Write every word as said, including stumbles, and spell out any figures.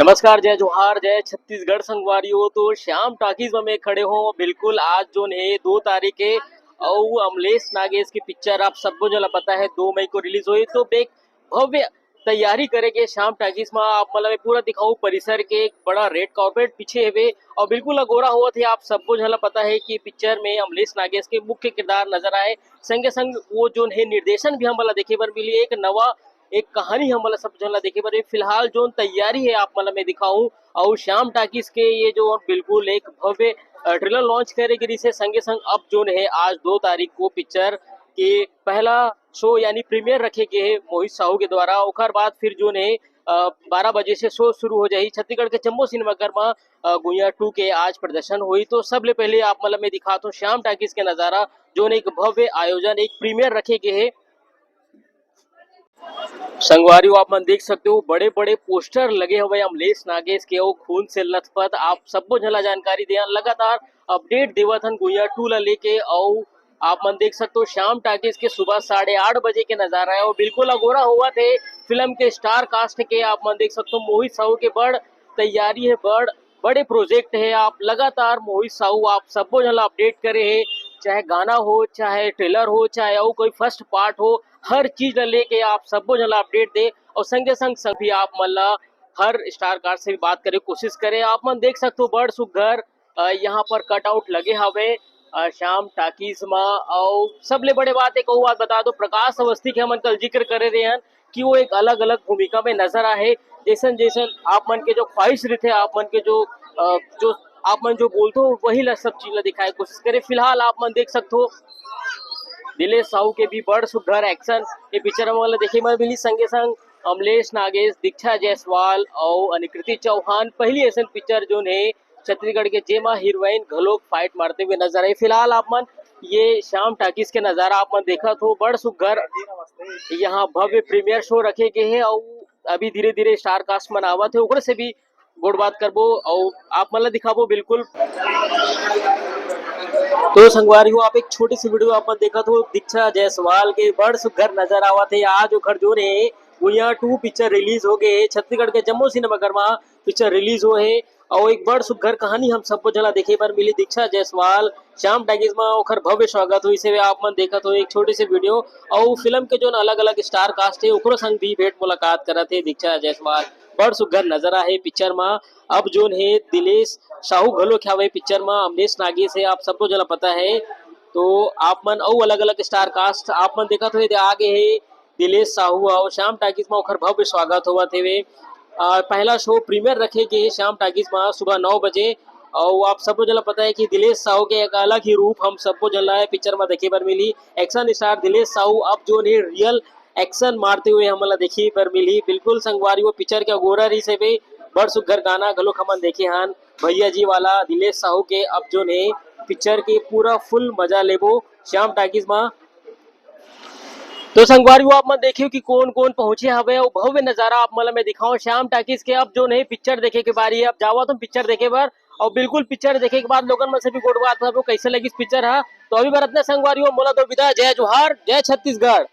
नमस्कार, जय जोहार, जय छत्तीसगढ़ संगवारी हो। तो श्याम टाकीज में मैं खड़े हों। बिल्कुल, आज जोन हे दो तारीख हे, अउ अमलेश नागेश के पिक्चर आप सबो झन ला पता हे दो मई को रिलीज होही। तो बेक भव्य तैयारी करे के श्याम टाकीज में आप मन ला मैं पूरा दिखाहूं। परिसर के एक बड़ा रेड कार्पेट बिछे हवे अउ बिल्कुल अगोरा होवत हे। आप सबो झन ला पता हे कि पिक्चर में अमलेश नागेश के मुख्य किरदार नजर आए, संगे संग वो जोन हे निर्देशन भी हमन ला देखे बर मिली। एक नवा एक कहानी हमन ला सब झन ला देखे बर। फिलहाल जोन तैयारी हे आप मन ला मैं दिखाहूं, अउ श्याम टाकीज के ये जो बिल्कुल एक भव्य ट्रेलर लॉन्च करे गिरिस हे, संगे संग अब जोन हे आज दो तारीख को पिक्चर के पहला शो यानी प्रीमियर रखे गे हे मोहित साहू के द्वारा। ओकर बाद फिर जोन हे बारह बजे से शो शुरू हो जाही। छत्तीसगढ़ के जम्मो सिनेमाघर में गुइया टू के आज प्रदर्शन होही। तो सबले पहले आप मन ला मैं दिखात हों श्याम टाकीज के नजारा, जोन एक भव्य आयोजन, एक प्रीमियर रखे गे हे। संगवारी हो, आप मन देख सकते हो, बड़े-बड़े पोस्टर लगे हवय अमलेश नागेश के, अउ खून से लथपथ। आप सबो झन ला जानकारी देहन, लगातार अपडेट देवत हन गुइया टू ला लेके। अउ आप मन देख सकते हो, श्याम टाकीज के सुबह साढ़े आठ बजे के नजारा हे, अउ बिल्कुल अगोरा होवत हे फिल्म के स्टार कास्ट के। आप मन देख सकते हो, मोहित साहू के बड़ तैयारी हे, बड़ बड़े प्रोजेक्ट हे। आप लगातार मोहित साहू, आप सबो झन ला अपडेट करे हे, चाहे गाना हो, चाहे ट्रेलर हो, चाहे अउ कोई फर्स्ट पार्ट हो, हर चीज ला लेके आप सबो झन ला अपडेट दे। अउ संगे संग संग भी आप मन ला हर स्टार कास्ट से भी बात करे कोशिश करे। आप मन देख सकते हो बड़ सुघर अ, यहाँ पर कटआउट लगे हवे अ, श्याम टाकीज मा। अउ सबले बड़े बात एक अउ बात बता दो, प्रकाश अवस्थी के हमन कल जिक्र करे रहे हन कि वो एक अलग-अलग भूमिका में नजर आए हे। जैसन जैसन आप मन के जो ख्वाहिश रहिथे, आप मन के जो अ, जो आप मन जो बोलते हो, वही ला सब चीज ला दिखाए के कोशिश करे। फिलहाल आप मन देख सकते हो दिलेश साहू के भी बड़ सुघर एक्शन ये पिक्चर में वाला देखे बर मिली। संगे संग अमलेश नागेश, दीक्षा जायसवाल अउ अनिकृति चौहान पहली ऐसन पिक्चर जोन हे छत्तीसगढ़ के, जेमा हीरोइन घलोक फाइट मारते हुए नजर आई। फिलहाल आप मन ये श्याम टाकीज के नजारा आप मन देखत हो, बड़ सुघर यहाँ भव्य प्रीमियर शो रखे गे हे अउ अभी धीरे धीरे स्टार कास्ट मन आवत हे, ओकरे से भी गोठ बात करबो अउ आप मन ला दिखाबो बिल्कुल। तो संगवारी हो, आप एक छोटी सी वीडियो आप मन देखत हो, दीक्षा जायसवाल के बड़ सुघर नजर आवत हे। आज ओखर जोन हे गुइया टू पिक्चर रिलीज हो गे हे छत्तीसगढ़ के जम्मो सिनेमाघर मा पिक्चर रिलीज हो हे अउ एक बड़ सुघर कहानी हम सबो झन ला देखे बर मिली। दीक्षा जायसवाल श्याम टाकीज मा ओखर भव्य स्वागत होइस हे, आप मन देखत हो एक छोटे से वीडियो। अउ फिल्म के जोन अलग-अलग स्टार कास्ट हे ओकरो संग भी भेंट मुलाकात करत हे दीक्षा जायसवाल। बड़ सुघर नजर आहे पिक्चर मा। अब जोन हे दिलेश साहू घलो के हवे पिक्चर मा, अमलेश नागेश हे, आप सबो झन ला पता हे। तो आप मन अउ अलग-अलग स्टार कास्ट आप मन देखत हो, एदे आगे हे दिलेश साहू अउ श्याम टाकीज म ओखर भव्य स्वागत होवत हेवे। अ, पहला शो प्रीमियर रखे गे हे श्याम टाकीज म सुबह नौ बजे। अउ आप सबो झन ल पता हे कि दिलेश साहू के एक अलग ही रूप हम सबो झन ल पिक्चर म देखे बर मिली। एक्शन स्टार दिलेश साहू अब जोन हे रियल एक्शन मारते हुए हमन ल देखे बर मिली। बिल्कुल संगवारी हो, पिक्चर के अगोरा रहिस हेवे, बड़ सुघर गाना घलोक हमन देखे हन भैया जी वाला दिलेश साहू के। अब जोन हे पिक्चर के पूरा फुल मजा लेबो श्याम टाकीज म। तो संगवारी हो, आप मन देखियो कि कोन कोन पहुंचे हवे अउ भव्य नजारा आप मन ल मैं दिखाऊं श्याम टाकीज के। अब जोन हे पिक्चर देखे के बारी हे, अब जावत हन पिक्चर देखे बर। अउ बिल्कुल पिक्चर देखे के बाद लोगन मन से भी गोठ बात करबो कैसे लगिस पिक्चर हा। तो अभी बर अतना संगवारी हो, मोला दो विदा, जय जोहार, जय छत्तीसगढ़।